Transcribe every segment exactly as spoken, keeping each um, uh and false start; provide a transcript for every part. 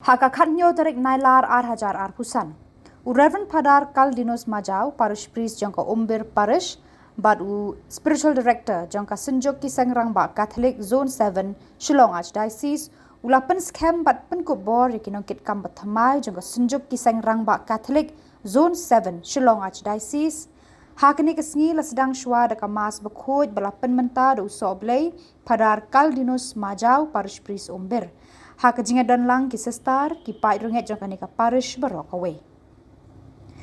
Ha ka khathynñiew tarik Nailar ar hajar arphew san, u Reverend Phadar Kaldinus Majau, Parish Priest jong ka Umbir Parish bad u Spiritual Director jong ka Synjuk ki Seng Rangbah Catholic Zone seven, Shillong Archdiocese, u la pynskhem bad pynkup bor ïa ki nongkitkam bathymmai jong ka Synjuk ki Seng Rangbah Catholic Zone seven, Shillong Archdiocese. Ha kane ka sngi la sdang shuwa da ka Mass bakhuid ba la pynmynta da u Sohblei Phadar Kaldinus Majau, Parish Priest Umbir, ha ka jingïadonlang ki sister, ki paid rangeit jong kane ka parish baroh kawei.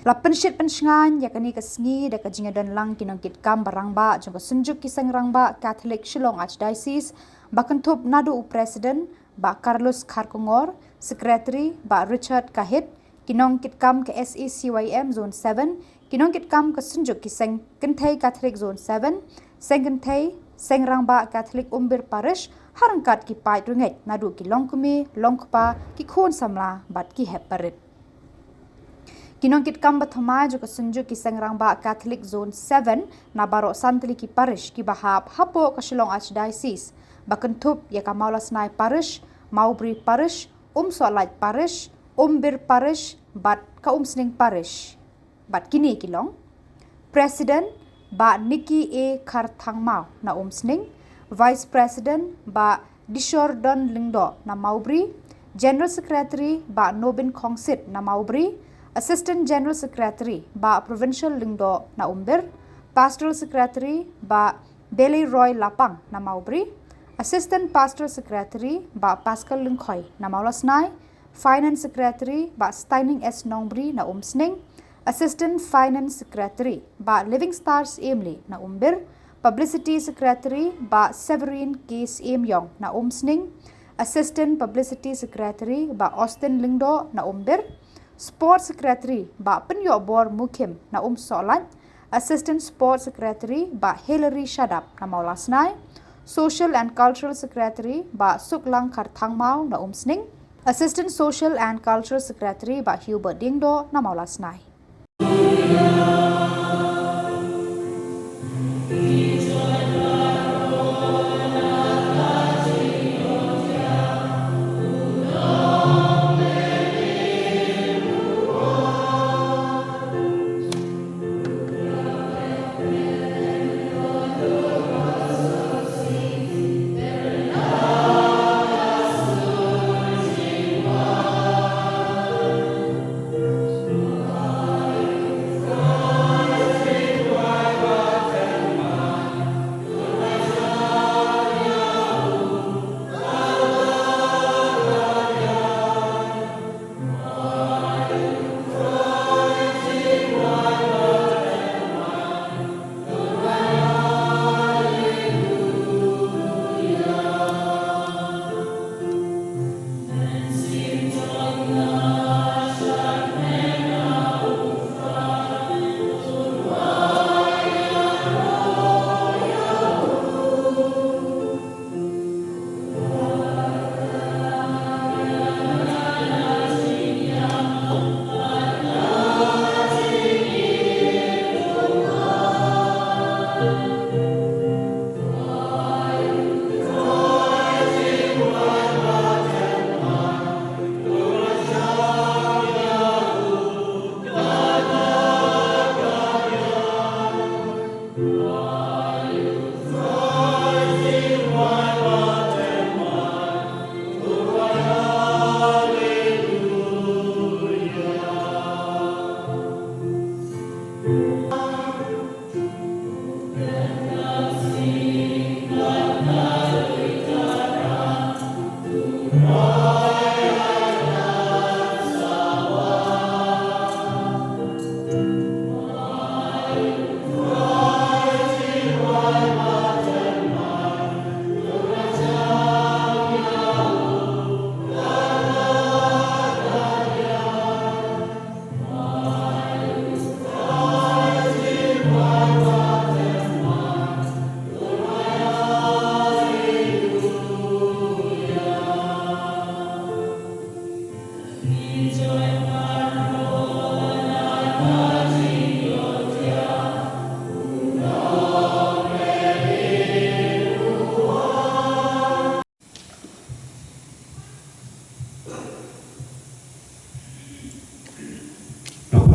La pynshit pynshngaiñ ïa kane ka sngi da ka jingïadonlang ki nongkitkam ba rangbah jong ka Synjuk ki Seng Rangbah Catholic Shillong Archdiocese, ba kynthup naduh u President, Bah Carlos Kharkongor, Secretary, Bah Richard Kahit, ki nongkitkam ka S A C Y M Zone seven, ki nongkitkam ka Synjuk ki Seng Kynthei Catholic Zone seven, Seng Kynthei, Seng Rangbah Catholic Umbir Parish, ha ryngkat ki paid rangeit naduh ki longkmie, longkpa, ki khun samla bad ki hep barit. Ki nongkitkam bathymmai jong ka Synjuk ki Seng Rangbah Catholic Zone seven na baroh san tylli ki parish kiba hap hapoh ka Shillong Archdiocese, ba kynthup ïa ka Mawlasnai Parish, Mawbri Parish, Umsohlait Parish, Umbir Parish bad ka Umsning Parish. Bad kine ki long: President, Bah Nicky A Kharthangmaw na Umsning; Vice President, Bah Dishordon Lyngdoh na Mawbri; General Secretary, Bah Nobin Khongsit na Mawbri; Assistant General Secretary, Bah Provincial Lyngdoh na Umbir; Pastoral Secretary, Bah Beleroy Lapang na Mawbri; Assistant Pastoral Secretary, Bah Pascal Lyngkhoi na Mawlasnai; Finance Secretary, Bah Steining S Nongbri na Umsning; Assistant Finance Secretary, Bah Living Star Syiem Lee na Umbir; Publicity Secretary, Bah Severin K Syiem Ïong na Umsning; Assistant Publicity Secretary, Bah Austin Lyngdoh na Umbir; Sports Secretary, Bah Pynïohbor Mukhim na Umsohlait; Assistant Sports Secretary, Bah Hillary Shadap na Mawlasnai; Social and Cultural Secretary, Bah Suklang Kharthangmaw na Umsning; Assistant Social and Cultural Secretary, Bah Hubert Diengdoh na Mawlasnai.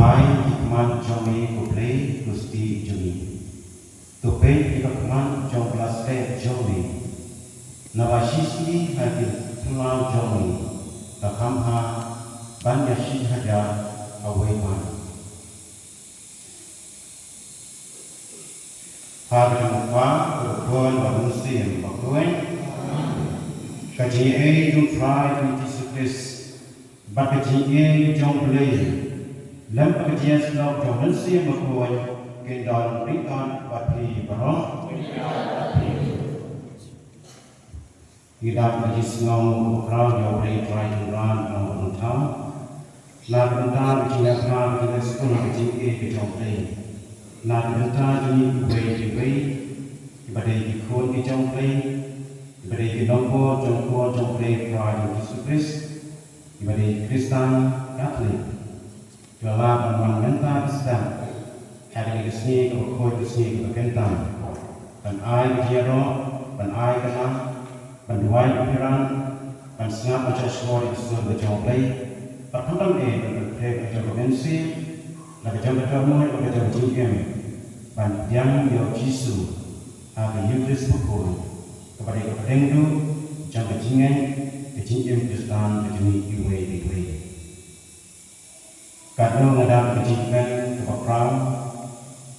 Ai ki khmat jong me, ko Blei, ko stieh jong ngi. To peit ïa ka khmat jong ka la step jong me. Naba shisngi ha ki thlong jong me, ka kham bha ban ïa shim hajan kawei pat. Ha ka kyrteng u Kpa, u Khun bad u Mynsiem Bakhuid. Ka jingïeit jong u Trai Jisu Khrist bad ka jingïeit jong u Blei lem bad ka jingïasyllok jong u Mynsiem Bakhuid kin don ryngkat bad phi baroh. Ngi dap ka jingsngew ba khraw ïa U Blei Trai Kynrad Nongpynïaid. Na ka bynta ka jingïakhun, ka jingïaskhem, ka jingïeit ka jong U Blei. Na ka bynta jong ngi uwei pa uwei, kiba dei ki khun ki jong U Blei, kiba dei ki nongbuh jong u Khun jong U Blei Trai Jisu Khrist, kiba dei ki Khristan Katholik. Ki la lah ban wan mynta ka step ha kane ka sngi kaba khuid, ka sngi kaba kyntang, ban ai ka jingïaroh, ban ai ka lad, ban duwai ïa u Trai, ban sngap ban shahshkor ïa ka sur ka jong U Blei, bad khamtam eh ban pynphriang ka jong ka mynsiem, la ka jong ka dohnud, la ka jong ka jingim, ban pdiang ïa U Jisu ha ka Eukharist bakhuid, kaba dei ka pdeng duh jong ka jingngeit, ka jingim Khristan ka jong ngi iwei pa iwei. Katno nga dap ka jingkmen kaba khraw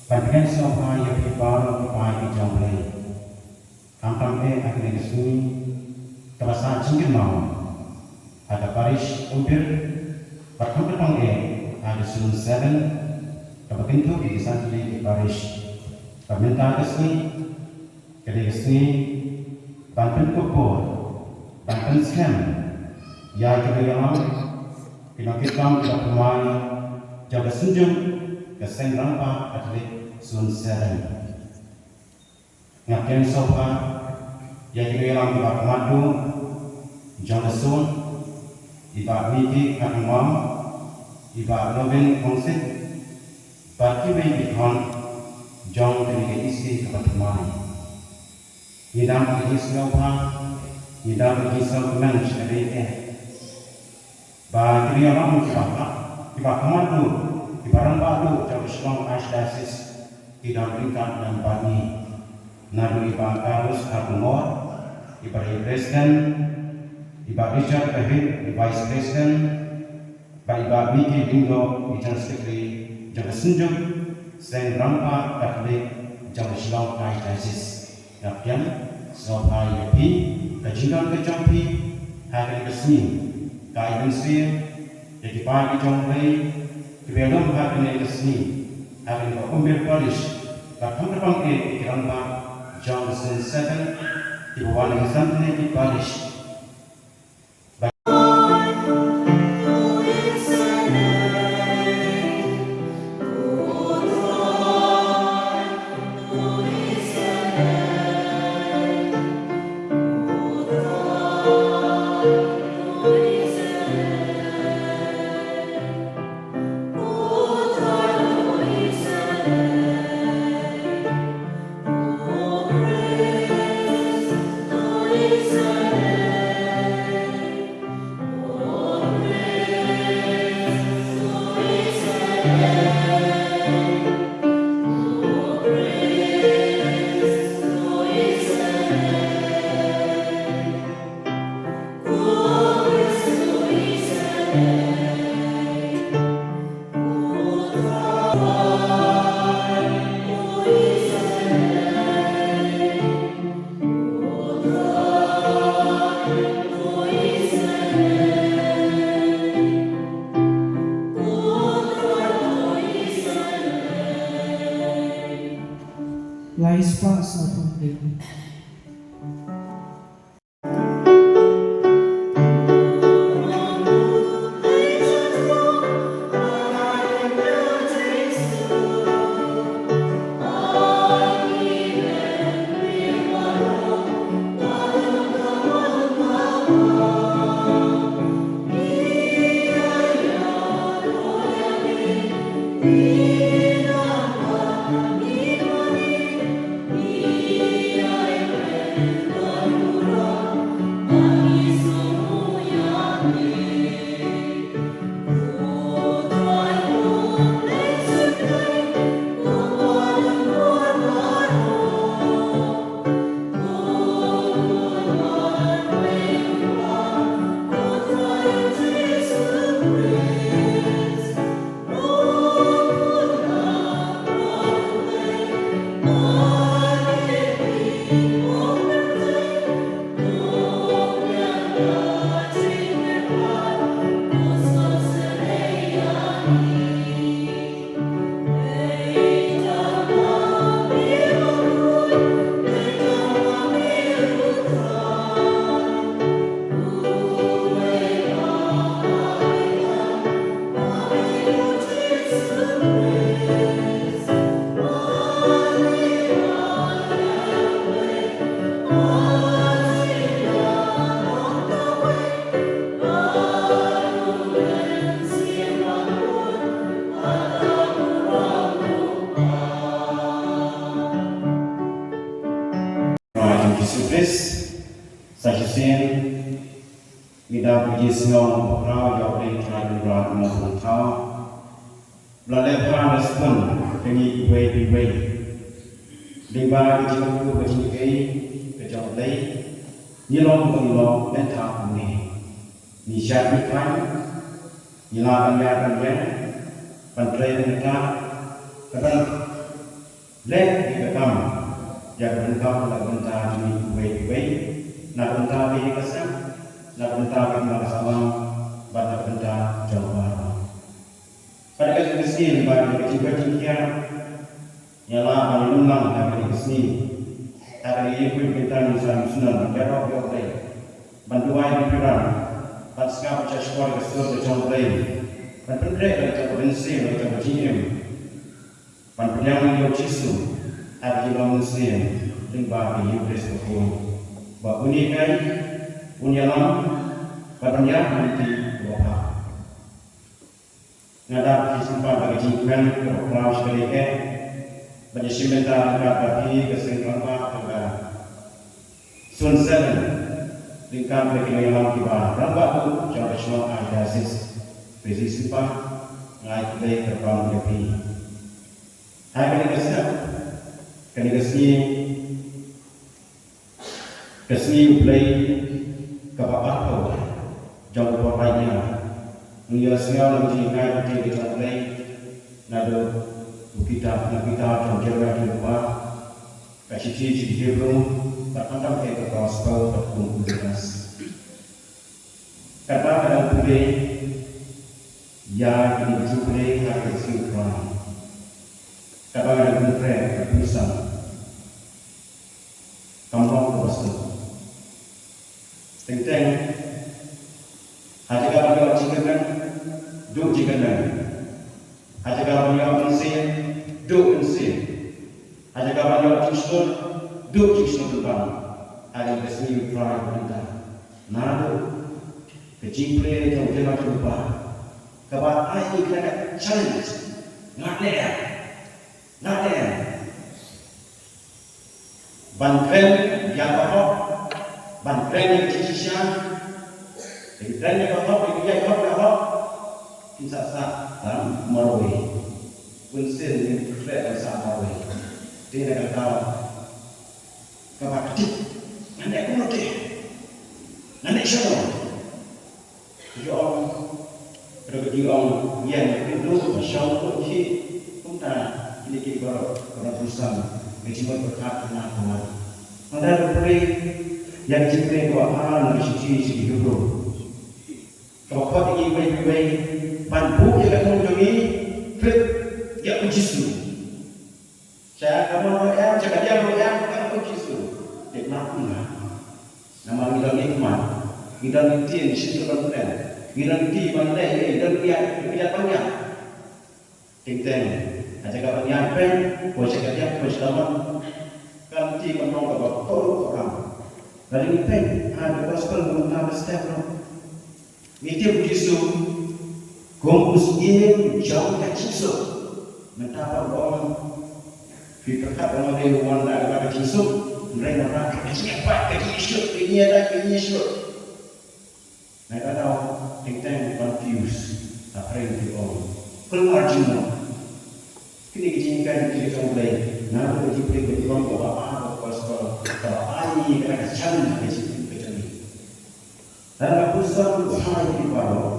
ban pynïasoh ïa phi baroh ki paid ki jong U Blei. Khamtam eh ha kane ka sngi kaba sah jingkynmaw ha ka parish Umbir, bad khamtam eh ha ka zone seven kaba kynthup ïa ki san tylli ki parish. Bad mynta ka sngi, ka dei ka sngi ban pynkup bor, ban pynskhem ïa ki nongïalam, ki nongkitkam kiba thymmai jong ka Synjuk ka Seng Rangbah Katholik Zone seven. Nga pdiang sngewbha ïa ki nongïalam kiba khmat duh jong ka zone, i Bah Miki Kharkongor, i Bah Nobin Khongsip, bad kiwei ki khon jong kane ka E C kaba thymmai. Ngi dap ka jingsngewbha, ngi dap ka jingsngewkmen shadei eh ba ki nongïalam kiba, kiba khmat duh, kiba rangbah duh jong ka Shillong Archdiocese ki don ryngkat lem bad ngi. Naduh i Bah Carlos Kharkongor, iba dei President, i Bah Richard Kahit, i Vice President, bad i Bah Miki Lyngdoh, i General Secretary jong ka Synjuk Seng Rangbah Katholik jong ka Shillong Archdiocese. Nga pdiang sngewbha ïa phi, ka jingdon ka jong phi ha kane ka sngi ka ai mynsiem ïa ki paid ki jong U Blei kiba ïalum ha kane ka sngi ha kane ka Umbir Parish, bad khamtam eh ïa ki rangbah jong ka Zone seven kiba wan na ki san tylli ki parish. Lai spah sa phew. Ngi sngew ba khraw ïa U Blei Trai Kynrad na pyrthei. Ba la leh bha na sbun ka ngi iwei pa iwei. Lyngba ka jingkyrkhu ka jingkyrkhu ka jong U Blei, ngi long ba ngi long mynta kumne. Ngi shad ngi phai, ngi lah ban ïaid ban ïeng, ban trei ban ktah, ban leh ïa ka kam, ïa ka bynta, na ka bynta jong ngi iwei pa iwei, na ka bynta ka ïing ka sem, na ka bynta ka imlang ka sahlang, bad na ka bynta jong baroh. Bad ha kane ka sngi, lyngba kane ka jingpynjah jingkhiah, ngi la ban ïalam lang ha kane ka sngi. Ha kane ka ïing ka bynta ngi sa ïasnoh ban ïaroh ïa U Blei, ban duwai ban pyrshang, ban sngap ïa ka shkor ka sur ka jong U Blei, ban pynkhreh ïa ka jong ka mynsiem, ïa ka jong ka jingim, ban pdiang ïa U Jisu ha ka jinglong mynsiem lyngba ka Eucharist bakhuid. Ba une kai un ïalam bad ban ïaid ha ka lynti kaba bha. Nga da phi sngewbha ba ka jingkmen kaba khraw sha ka dei eh ban ïashim bynta ryngkat bad phi ka seng rangbah kaba Sun Seven, ryngkat bad ki nongïalam kiba rangbah jong ka shnong Archdiocese. Phi sngewbha, nga ai khublei kyrpang ïa phi. Ha kane ka step, kane ka sngi, ka sngi U Blei kaba arphew jong ka por Laitñiar, ngi ïohsngew na ka jinghikai ka ktien ka jong U Blei naduh u kitab, na kitab jong Jeremaïah jong u Kpa, ka shithi sha ki Hebru, bad khamtam eh ka Gospel katkum u Lukas. Kata ka dang pule ïa kine ki jingpule ha ka sngi U Trai. Kata ka dang pule ka pule sang. Kam long kaba suk. Teng teng, ha jaka ban ïoh jingkyrmen, duh jingkyrmen. Ha jaka ban ïoh mynsiem, duh mynsiem. Ha jaka ban ïoh jingshlur, duh jingshlur lyngba. Ha kane ka sngi U Trai u pynta. Naduh ka jingpule jong u Jeremaïah jong u Kpa, kaba ai ïa ngi kane ka challenge. Nga ne em? Nga ne em? Ban kren ïa ka hok, ban kren ïa ka jingshisha, ban kren ïa ka hok, ban ïa ka hok, ka hok. Kin sa sah tang marwei. Bun sien ngin kren ban sah marwei. Te na ka daw kaba ktik, nga ne kumno te? Nga ne shano? Ki ong, ka dei ki ong, ïa, ki ong, ba shong ko ki, kumta, kine ki baroh, baroh busan, ka jingmut pyrkhat na ka mat. Ynda ka pule ïa ka jingpule kaba ar na ka shithi sha ki Hebru, kaba khot ïa ngi iwei pa iwei ban buh ïa ka thong jong ngi khlem ïa u Jisu. Sha ka mon ruh em, sha ka liang ruh em, ka ruh Jisu. Te ma kumno? Namar ngi don ïa ka mat, ngi don ïa ka ktien, ngi sngewthuh ban kren, ngi don ïa ka ktien ban leh, ngi don ïa ka ïa ban ïa. Teng teng, ha jaka ban ïa pyn, ko sha ka liang, ko sha ka mon. Ka ktien ka long kaba kordor kordor. Lada ngi pyn ha ka gospel, ngi don ka step ruh. Ngi tip u Jisu kum u syiem jong ka jingsuk. Mynta pat u ong, phi pyrkhat ba u dei u wan da ka jingsuk, hynrei u wan da ka jingïapat, ka jingïasuk, ka jingïada, ka jingïasuk. Ngi da dei teng teng confuse, ha pyrshah ki ong, kulmar jingmut. Kine ki jinghikai ki jong U Blei, naduh ka jingpule ka jong U Blei, kaba ar, kaba ar, kaba ar, kaba ai ka jinghikai ka jong U Blei. Lada ka pyrshang u Trai ki baroh,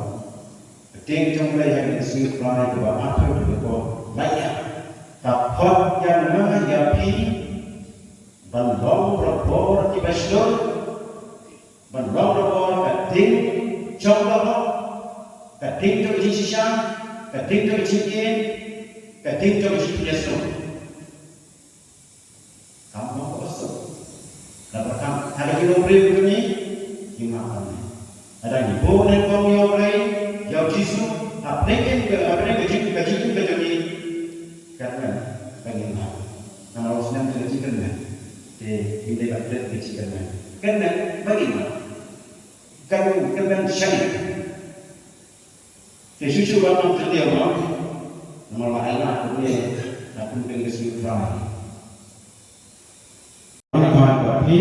ka ktien jong U Blei ha ka sngi Trai kaba arphew, ka por Laitñiar, ka khot ïa nga ïa phi ban long barabor kiba shlur, ban long barabor ka ding jong ka hok, ka ding jong ka jingshisha, ka ding jong ka jingïeit, ka ding jong ka jingpynïasnoh. Kam long kaba suk. Lada ka, ha ka jinglong briew jong ngi, ngi map hangne. Lada ngi buh nyngkong ïa U Blei, ïa U Jisu, hapdeng ka, hapdeng ka jing, ka jingim ka jong ngi, kyrmen ba ngin map. Namar u snem te ka jingkyrmen. Te ngi dei ban klet ka jingkyrmen. Kyrmen ba ngin map. Kyrmen, kyrmen shane. Te shuh shuh ban ym kyndiah mo, namar ba ai lad kumne, na kum kane ka sngi Trai. Ngi khot ïa phi,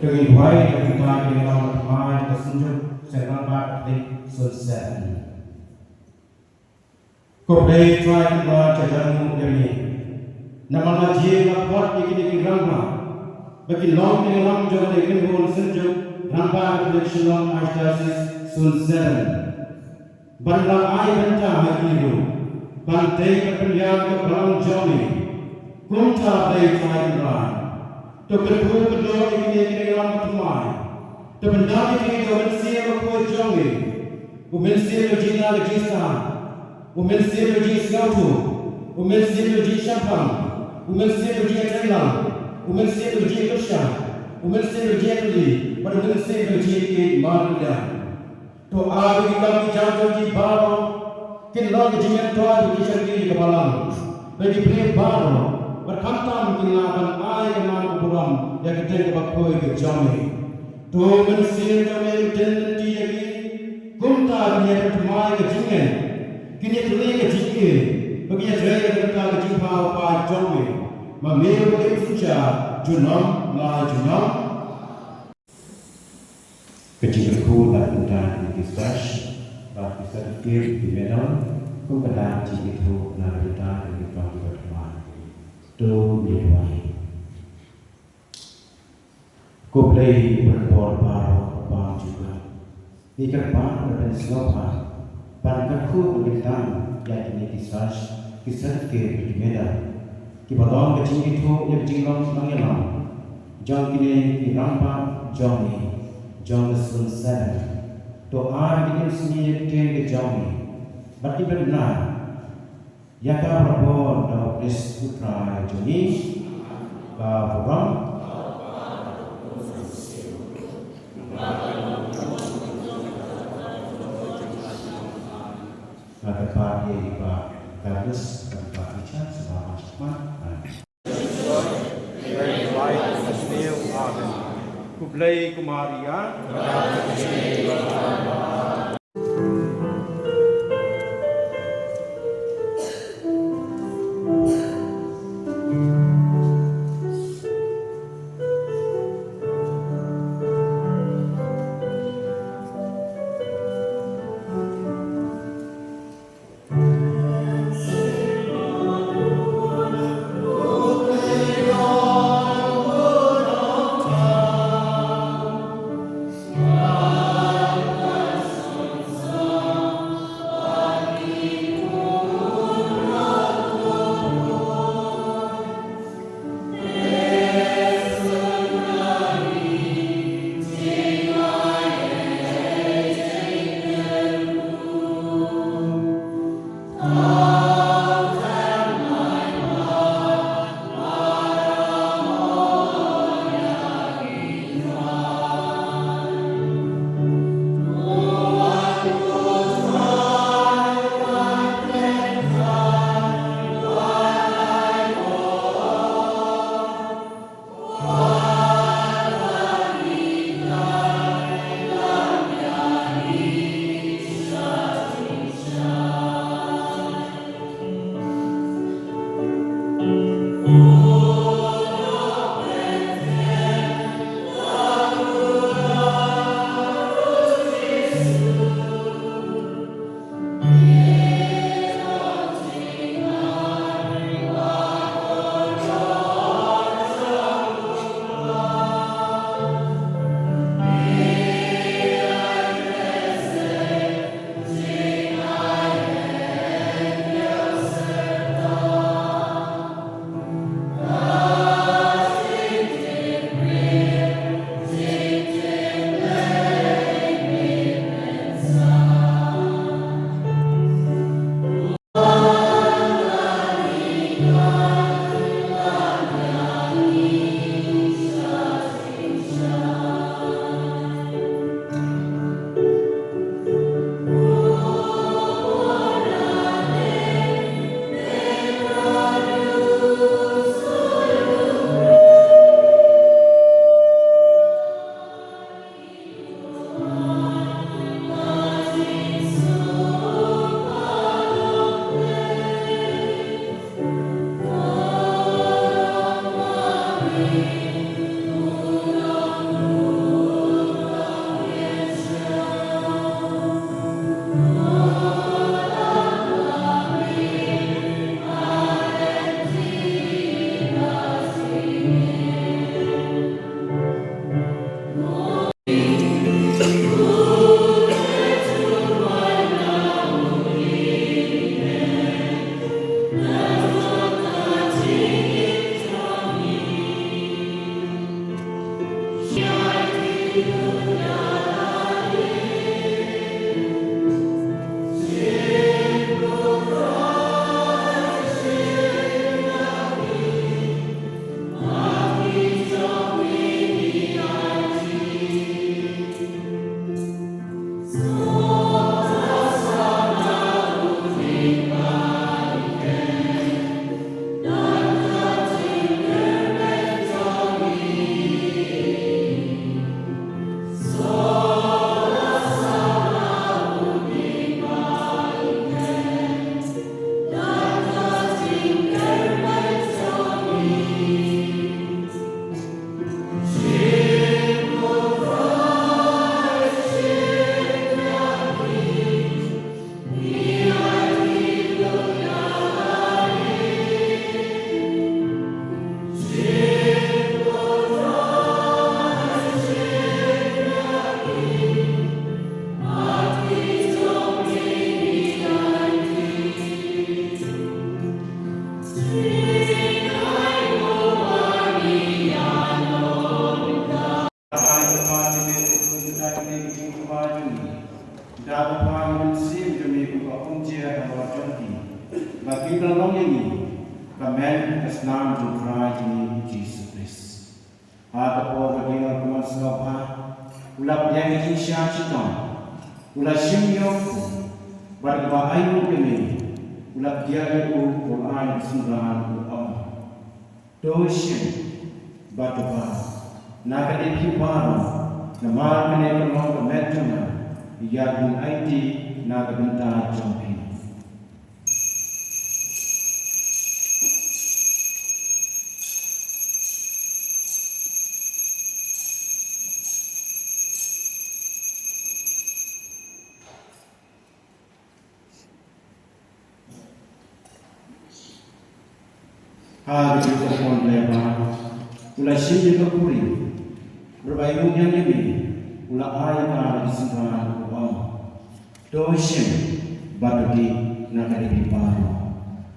to ngi duwai ïa ka bynta ki nongthymmai ka Synjuk, Seng Rangbah Catholic Zone Seven. Ko Blei Trai Kynrad, jajang nguh ïa me. Namar nga jia nga khot ïa kine ki rangbah ba kin long ki nongïalam jong ka Synod Synjuk Rangbah Catholic Shillong Archdiocese Zone Seven. Ban la ai bynta ha ki ruh ban tei ban pynïaid ka balang jong me. Kumta Blei Trai Kynrad, to kyntu kyndoh ïa kine ki nongïalam ba thymmai. To pyndap ïa ki da u Mynsiem Bakhuid jong me, u Mynsiem u jingïaid jingstad, u Mynsiem u jingsngewthuh, u Mynsiem u jingshemphang, u Mynsiem u jingïatreilang, u Mynsiem u jingpyrshah, u Mynsiem u jingïatylli, bad u Mynsiem u jingïeit markylliang. To ai ba ki kam ki jam jong ki baroh kin long ka jingmyntoi ba kin shakri ïa ka balang bad ki briew baroh, bad khamtam kin lah ban ai ka man ka burom ïa ka kyrteng kaba khuid ka jong me. To Mynsiem jong me un teng lynti ïa ki, kumta kin ïa pynthikna ïa ka jingngeit, kin ïa tylli ïa ka jingïeit, bad kin ïa trei ïa ka bynta ka jingpynpaw jong me. Ma me uba im synshar junom la junom. Ka jingkyrkhu na ka bynta ki sash bad ki certificate, ki medal, kum ka dak jingithuh na ka bynta ki tong kiba thymmai. To ngin duwai. Ko Blei uba don bor baroh, uba bym jubab, ngi kyrpad ban pynsngewbha ban kyrkhu ban kyntang ïa kine ki sash, ki certificate, ki medal, kiba long ka jingithuh ïa ka jinglong nongïalam jong kine ki rangbah jong me jong ka Zone Seven. To ai ba kin ïasyriem ïa ka ktien ka jong me bad kin pynbna ïa ka barabor da U Khrist U Trai jong ngi. Ka burom. Nga kyrpad ïa i Bah Douglas, i Bah Richard, sngewbha ban shah khmat. Amen. Khublei ko Maria. Mynsiem jong me uba pynjia halor jong ki, ba kin da long ïa ngi ka met ka snam jong U Trai jong ngi U Jisu Khrist. Ha ka por ba dang nang kumne sngewbha, u la pdiang ïa ki sha shitom, u la shim ïa u, bad kaba ainguh ïa me, u la pdiang ïa u, u la ai ïa u synran, u ong: To shim bad to paw na ka liang jong U Baroh, namar kane ka long ka met jong nga, ïa ka jingïaid na ka bynta jong phi. Ha ka jingkyrpad lehbah, u la shim ïa ka khuri, bad ba ïa u ñiang ïa me, u la ai ïa ka da ka synran, u ong: To shim bad to dih na ka liang jong U Baroh,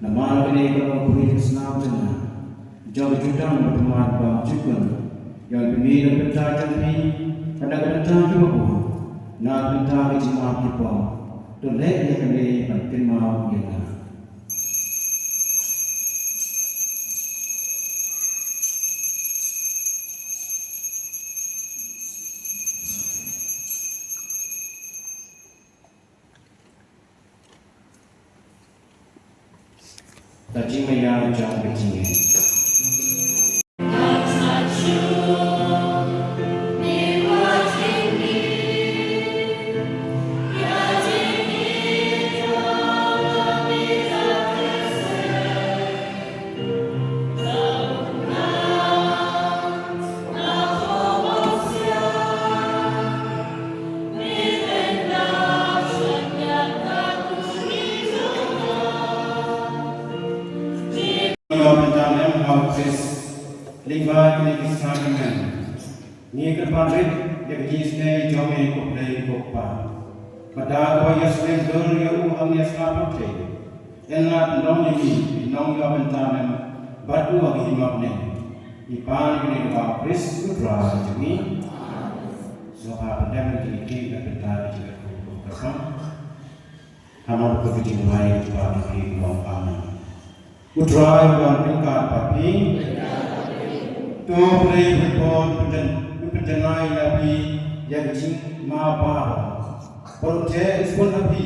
namar kane ka long ka khuri ka snam jong nga, jong ka jutang bad ka mat bymjukut, ïa ka pynmih na ka bynta jong phi bad na ka bynta kiba bun, na ka bynta ka jingmap ki pop. To leh ïa kane ban kynmaw ïa nga. Ka jingmaïa jong ka jingngeit. Ïa u bynta lem ha u Khrist, lyngba kine ki sakrament, ngi kyrpad rit ïa ka jingisynei jong me ko Blei ko Kpa. Bad da kaba ïasyllok dur ïa u hangne ha pyrthei, yn lad pynlong ïa ngi ki nongïoh bynta lem bad u ha ka hima bneng. Ngi pan ïa kane lyngba u Khrist u Trai jong ngi. Sngewbha pyndem ïa kine ki na ka bynta ka jingkyrkhu ka kyrpang. Namar ka jingduwai jong phi ka long amen. U Trai u don ryngkat bad phi. To Blei u Kpa u pynjan, u pynjanai ïa phi ïa ka jingma baroh. Bad u theh u sbun ha phi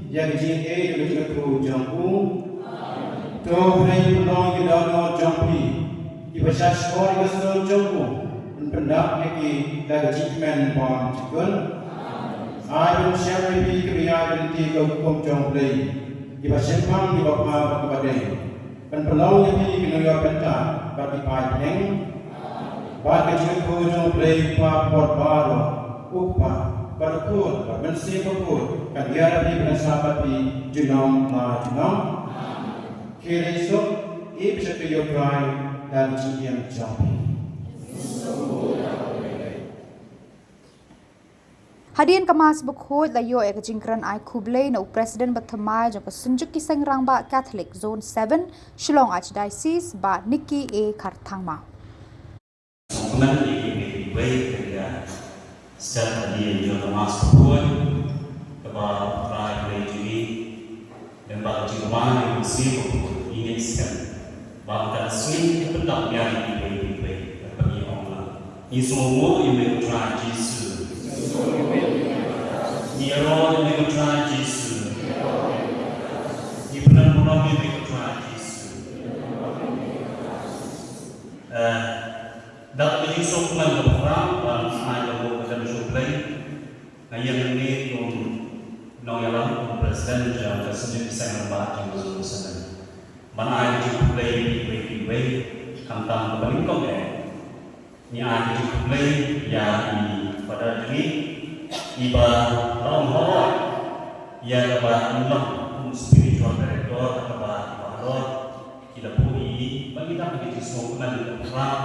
ïa ka jingïeit bad ka jingkyrkhu jong u. To Blei u pynlong ïa ki dohnud jong phi kiba shah shkor ïa ka snor jong u, un pyndap ïa ki da ka jingkmen bymjukut. Ai ban shem ïa phi kiba ïaid lynti ka hukum jong U Blei, kiba shemphang, kiba bha bad kiba dei. Ban pynlong ïa phi ki nongïoh bynta bad ki paid bneng. Bad ka jingkyrkhu jong U Blei U Kpa bad baroh, U Kpa bad U Khun bad U Mynsiem Bakhuid, kan ïaid bad phi, bad kan sah bad phi junom la junom. Khie leit suk, ïeit bad shakri ïa U Trai da ka jingim jong phi. Hadien ka Mass Bakhuid la ïoh ïa ka jingkren ai khublei na u President bathymmai jong ka Synjuk ki Seng Rangbah Catholic Zone seven, Shillong Archdiocese, Bah Nicky A Kharthangma. Sngewkmen ïa ki mei ki bei, ka dei ka step hadien jong ka Mass Bakhuid kaba U Trai Blei jong ngi, lem bad ka jingkyrmen jong u Mynsiem Bakhuid, ngi ngeit skhem ba mynta ka sngi ka pyndap biang ïa ki bei ki bei, kaba ngi ong lang: Ngi sngewnguh ïa me ko Trai Jisu. Ngi ïaroh ïa me ko Trai Jisu. Ngi pynlong burom ïa me ko Trai Jisu. Eh, da ka jingsngewkmen kaba khraw ba nga ai ka buh ka jan sngewbha ïa ngi kum nongïalam, kum president jong ka Synjuk ki Seng Rangbah jong ka Zone seven, ban ai ka jingkhublei kiwei kiwei, khamtam kaba nyngkong eh. Ngi ai ka jingkhublei ïa i Father jong ngi, iba la ong halor ïa kaba in long kum spiritual director, kaba iba halor ki la buh ïa i, ba ngi dap ïa ka jingsngewkmen kaba khraw,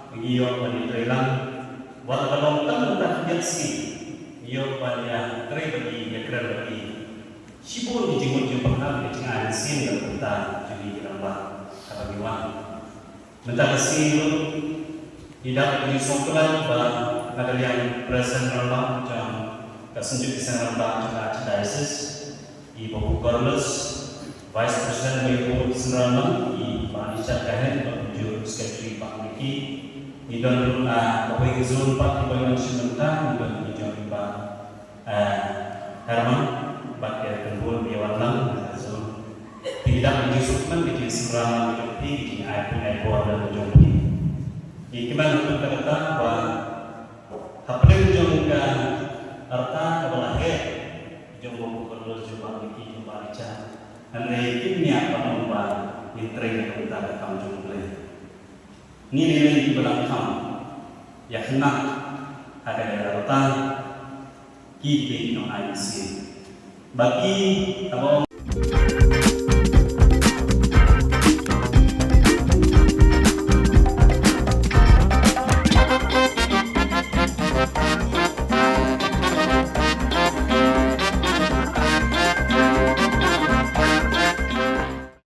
ba ngi ïoh ban ïatreilang wat la ka long tang ka ïaid sngi, ngi ïoh ban ïatrei bad i, ïakren bad i. Shibun ki jingmut jingpyrkhat, ki jingai mynsiem na ka bynta jong ngi ki rangbah kaba ngi wan. Mynta ka sngi ruh ngi dap ïa ka jingsngewkmen ba na ka liang President Rangbah jong ka Synjuk ki Seng Rangbah jong ka Archdiocese, I Babu Carlos, Vice President ba ïa u Synran Lang, i Bah Richard Kahen, Bah Jur Secretary Bah Miki, i don ruh, ah, kawei ka zone pat kiba wan shim bynta, i don i jong i Bah, ah, Herman, bad ka Kynhun ba ïa wan lang, ah, zone. Te ki dang jingsuk man ki jingsynran lang ki jong phi, ki jingai pyngai bor lang ki jong phi. Ki kmen ruh ka rta ba hapdeng jong ka rta kaba la heh jong Babu Carlos, jong Bah Miki, jong Bah Richard. Hynrei kim ïa ban ong ba ngin trei na ka bynta ka kam jong U Blei. Ngi lei lei kiba dang kham ïa khynnah ha kane ka rta, ki dei ki nong I E C. Ba ki, haba ong